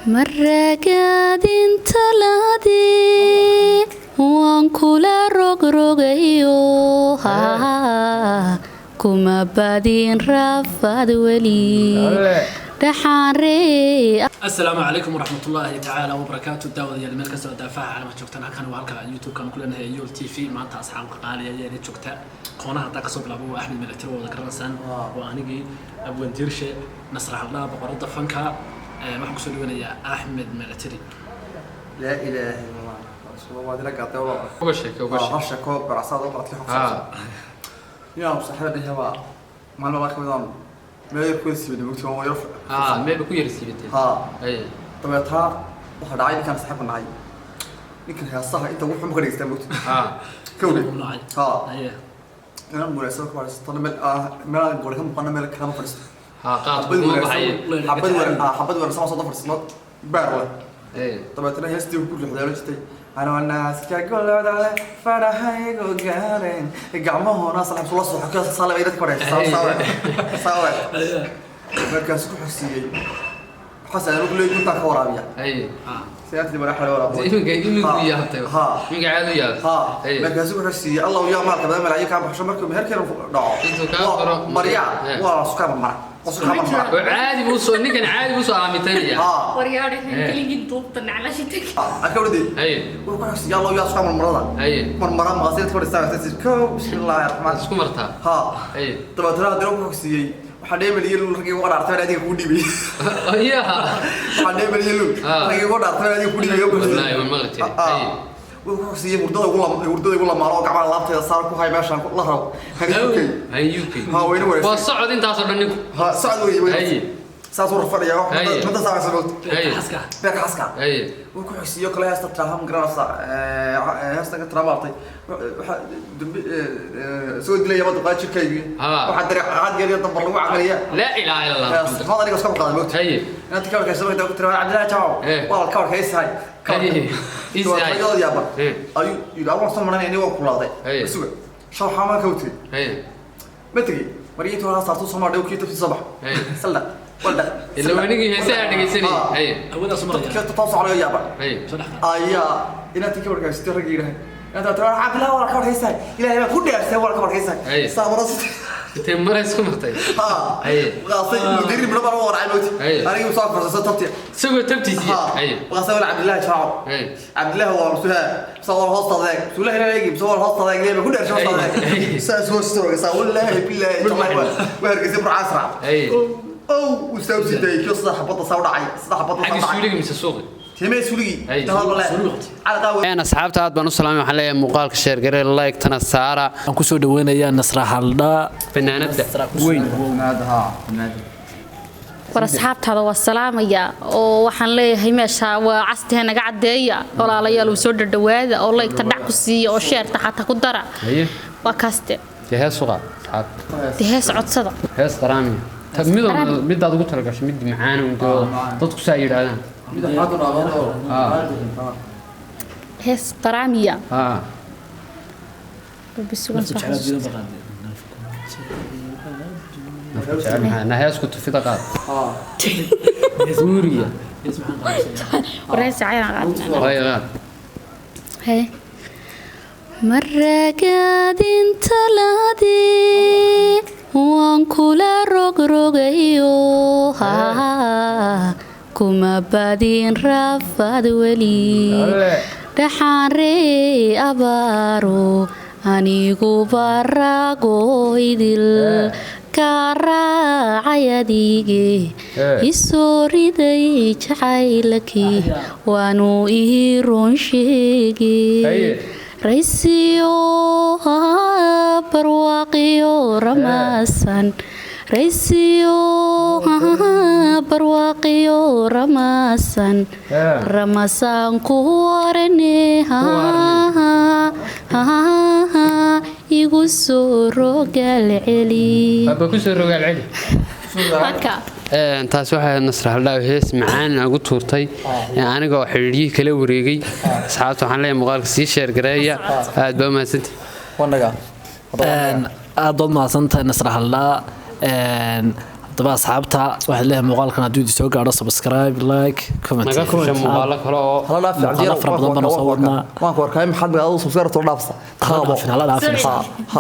Maragaadin taladii waan kula rogrogayo, kuma badin rafaad weli dhaxaanree. Asalaamu calaykum waraxmatullaahi tacaala wabarakaatu. Daawadayaal, meel kastoo daafaha caalamka joogtaan, halkan waa halka YouTube-kan ku leenahay Yol TV. Maanta asxaabka qaaliya ayaa ila joogta. Koonaha haddaa kasoo bilaabo waa Axmed Milatiri, wada garanaysaan, waa anigii Abwan Diirshe, Nasra Haldhaa, boqorada fanka. Waxaan kusoo dhawanayaa Axmed Milatiri. لا اله الا الله، waa dila gaatay walaal. Uga sheeke, uga sheeke. Hal sheeko baracsaad oo baratay xog. Yaa saaxiibada baa maalmo baa kamid ah meel yar ku siibay mugti waa yar. Haa, meel ba ku yar siibatay. Ha. Ay. Dabeetana waxa dhacay ninkan saaxiibka nahay, ninkan heesaha inta wuxuu ma ka dhegeystaa mugti. Kawde. Mamnuucay. Ha. Aye. Inaan muraysan ku fadhiisto meel meel aan gore ka muuqana, meel kalama fadhiisto. Haa, qaad xabad kuma baxaye. Wanaagsan, xabad wanaagsan, xabad wanaagsan soo fadhiisno baar leh. Ay. Dabeetana heestii ku riixday jirtay: anoo naaska golooda leh, fadhahaygu gaareen, gacmahoona salaam sula soo xokay saalay dadka hore saawe saawe. Markaas ku xusiyey xasan anigu leeyahay intaan ka waraabiya. Ay. Siyaastii baa xalay waraabiya. Iminka yaabtay. Ha. Iminka caadi u yaabtay. Ha. Ay. Markaas ku xusiyey Allah yaa maalka badan malaayiin ka baxsho markuu meherkeena dhaco. Intuu kaa qoro. Marya waa sukaa mara, waa sukaa mara. Oo caadi buu soo, ninkan caadi buu soo aamintanaya. Ha. Waryaadhahan keligii duubta naclashi tag. Aka wadi. Ay. Wuxuu ku xusiyey Allah yaa sukaa marmarada. Ay. Marmara maqasidka fadhiistaa ko bismillaahi raxmaan. Isku martaa. Ha. Ay. Dabeetana haddana wuxuu xusiyey waxaa dheemeliye lul raggii uga dhaartay adiga kugu dhiibay. Ya. Waxaa dheemeliye lul raggii uga dhaartay adiga kugu dhiibay. Wallaahi waan maqli jiray. Ay. Wuxuu ku xusiyey hurdada ugu lam hurdada ugu lamaano oo gacmaha laabteeda saar ku hay meeshaan la rabo haga UK. Hay UK. Ha, wayna wareegsan. Waa socod intaasoo dhan ninku. Ha, socod wey wey. Ay. Saas uu fadhiyaa wax muddo saacad sababto. Ay. Xaska. Beerka xaska. Ay. Wuxuu ku xusiyey kale heesta Traham garanaysa, heesta ka Traham waxa dambi soo dilaya badda jirkaygii. Waxaa dareec cad geliya dambar lagu caqliya. Laa ilaaha illa Allah. Heesta aniga iska qaaday moogta. Hay. Inaad ka warkayso markaa ku tiraahdo Cabdillahi Jawaab. Waa ka warkaysahay. Is hay. Yaaba. Ayuu yidhi waan soo maranay, waan kulaaday. Suga. Shaw xamaan ka wutay. Hay. Ma tagi. Mariyintu waxaa saarto Soomaaliya kii tafsi sabax. Salda. Walda. Ila wanigii heesaha dhegeysanayay. Hay. Awoodaas maraya. Dadka taas socday yaaba. Hay. Soo dhex qaad. Ayaa inaad ka warkaysto rag yidhahay. Inaad tiraahdo Cabdillahi waa ka warkaysahay. Ilaahay baa ku dheersay waa ka warkaysahay. Saamaras. Intee mara isku martay? Ha. Hay. Qaasay mudiir ibn Umar waa warcay moogta. Anigu soo farsay tabti. Isagoo tabtiisii. Hay. Qaasay wala Cabdillahi Jawaab. Hay. Cabdillahi waa suhaa soo hoos tadeeg suulaha ilaahay soo hoos tadeeg leeyahay ku dheershay hoos tadeeg saas hoos tadeeg saa wallahi billahi waa hargeysa burcasra. Hay. Ow uu soo siday kii saddex xabad soo dhacay, saddex xabad soo xagga dhacay. Suuliga mise suuqi? Timay suuligi. Suuliga. Een asxaabta aad baan u salaamay, waxaan leeyahay muuqaalka share garee, like tana saara. Waxaan kusoo dhaweynayaa Nasra Haldhaa. Fanaanada. Weyn. War asxaabtaada waa salaamaya oo waxaan leeyahay meesha waa castiha naga caddeeya, walaalayaal uu soo dhadhawaada oo laygta dhac ku siiya oo sheerta xataa ku dara. Haye. Waa kaaste. Dee hees u qaad asxaabta. Dee hees codsada. Hees qaraamiya ta midoo midaad ugu talagashay, mid macaan un dee dadku saa yidhaahdaan. Hees qaraamiya. Haa. Rabbi sugan soo Jecel xasuusta. badan baqaade. Jecel maxaa na hees ku tufida qaad guuriya. Hees maxaan qaadaysaa? War hees cayaan qaadnaa. Way qaad. Haye. Maragaadin taladii waan kula rogrogayo, kuma badin rafaad weli dhaxaanree abaaro, anigu barago idil kaa raacay adige isoo riday jacaylkii waanu ii run sheegay. Raysiyo barwaaqiyo ramaasan, raysiyo barwaaqiyo ramaasan, ramasaan ku warane igu soo rogaal celi. Waaba ku soo rogaal celi. Marka Taasi waxay ahayd Nasra Haldhaa, hees macaan ugu tuurtay anigoo xidhiidhiyihii kala wareegay. Asxaabta waxaan leeyahay muuqaalka sii share gareeya, aad baa umahadsantihi. Wanaga. Aad baad mahadsantahay Nasra Haldhaa. Haddaba asxaabta, waxaad leeyahay muuqaalkan hadduu idin soo gaadho, subscribe, like, comment. Naga fusha muuqaalo kale oo Hala dhaafin. Muuqaalo fara badan baan soo wadnaa. Waan ku arkaa, maxaad magaalada subscribe too dhaafsa. Hala dhaafin, hala dhaafin. Ha.